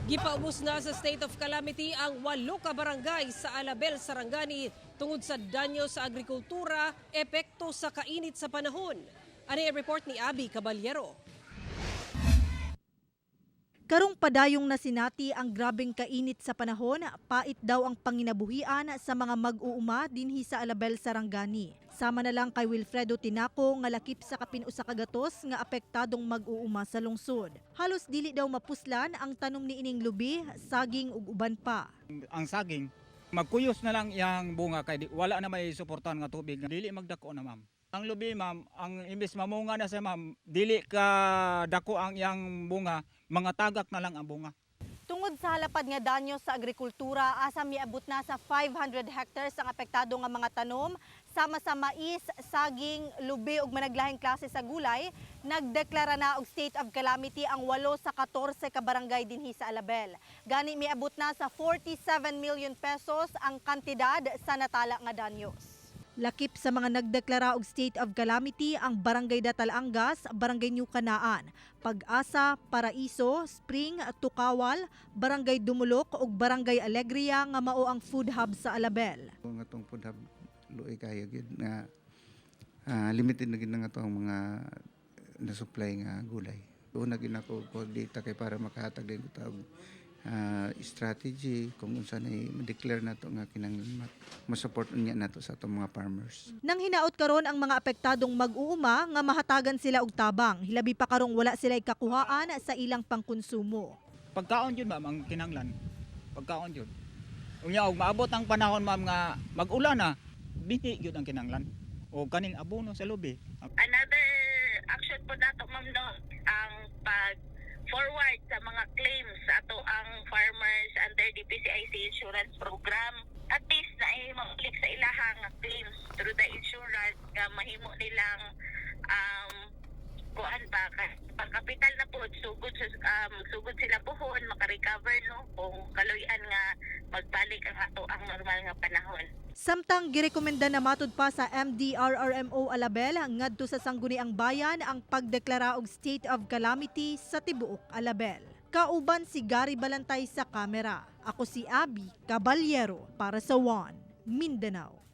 Gipaubos na sa state of calamity ang walo ka barangay sa Alabel, Sarangani tungod sa danyo sa agrikultura, epekto sa kainit sa panahon. Ano ang report ni Abby Caballero? Karong padayong nasinati ang grabeng kainit sa panahon, pait daw ang panginabuhian sa mga mag-uuma dinhi sa Alabel, Sarangani. Sama na lang kay Wilfredo Tinaco nga lakip sa kapin 100 nga apektadong mag-uuma sa lungsod. Halos dili daw mapuslan ang tanom ni ining lubi, saging ug uban pa. Ang saging, magkuyos na lang iyang bunga kay wala na may suportahan nga tubig. Dili magdako na, ma'am. Ang lubi, ma'am, ang imbes mamunga na siya, ma'am, dili ka dako ang iyang bunga, mga tagak na lang ang bunga. Tungod sa halapad nga danyo sa agrikultura, asa miabot na sa 500 hectares ang apektado nga mga tanom, sama sa mais, saging, lubi ug managlahing klase sa gulay, nagdeklara na og state of calamity ang 8 sa 14 ka barangay dinhi sa Alabel. Gani miabot na sa 47 million pesos ang kantidad sa natala nga danyos. Lakip sa mga nagdeklara og state of calamity ang Barangay Datalangas, Barangay New Canaan, Pag-asa, Paraiso, Spring, Tukawal, Barangay Dumulok ug Barangay Alegria nga mao ang food hub sa Alabel. Nga atong food hub, luoy kayo gyud nga limited na gyud na nga atong mga na-supply nga gulay. Una gyud nako ko data kay para makahatag din ko tawag strategy kung unsa na ma-declare nato nga kinahanglan ma-support unya nato sa atong mga farmers. Nang hinaot karon ang mga apektadong mag-uuma nga mahatagan sila og tabang, hilabi pa karong wala sila kakuhaan sa ilang pangkonsumo. Pagkaon yun, ma'am, ang kinanglan. Pagkaon yun. Unya og maabot ang panahon, ma'am, nga mag-ulan na, binhi gyud ang kinanglan. O kaning abono sa lubi. Another action po nato, ma'am, no, ang pag forward sa mga claims sa ato ang farmers under the PCIC insurance program, at least na ay mabalik sa ilahang claims through the insurance nga mahimo nilang kuan ba pangkapital na po, sugod sa sugod sila puhon makarecover, no, kung kaluyan nga magbalik ang ato ang normal nga panahon. Samtang girekomenda na matud pa sa MDRRMO Alabel ngadto sa Sangguniang Bayan ang pagdeklara og state of calamity sa tibuok Alabel. Kauban si Gary Balantay sa kamera. Ako si Abby Caballero para sa One Mindanao.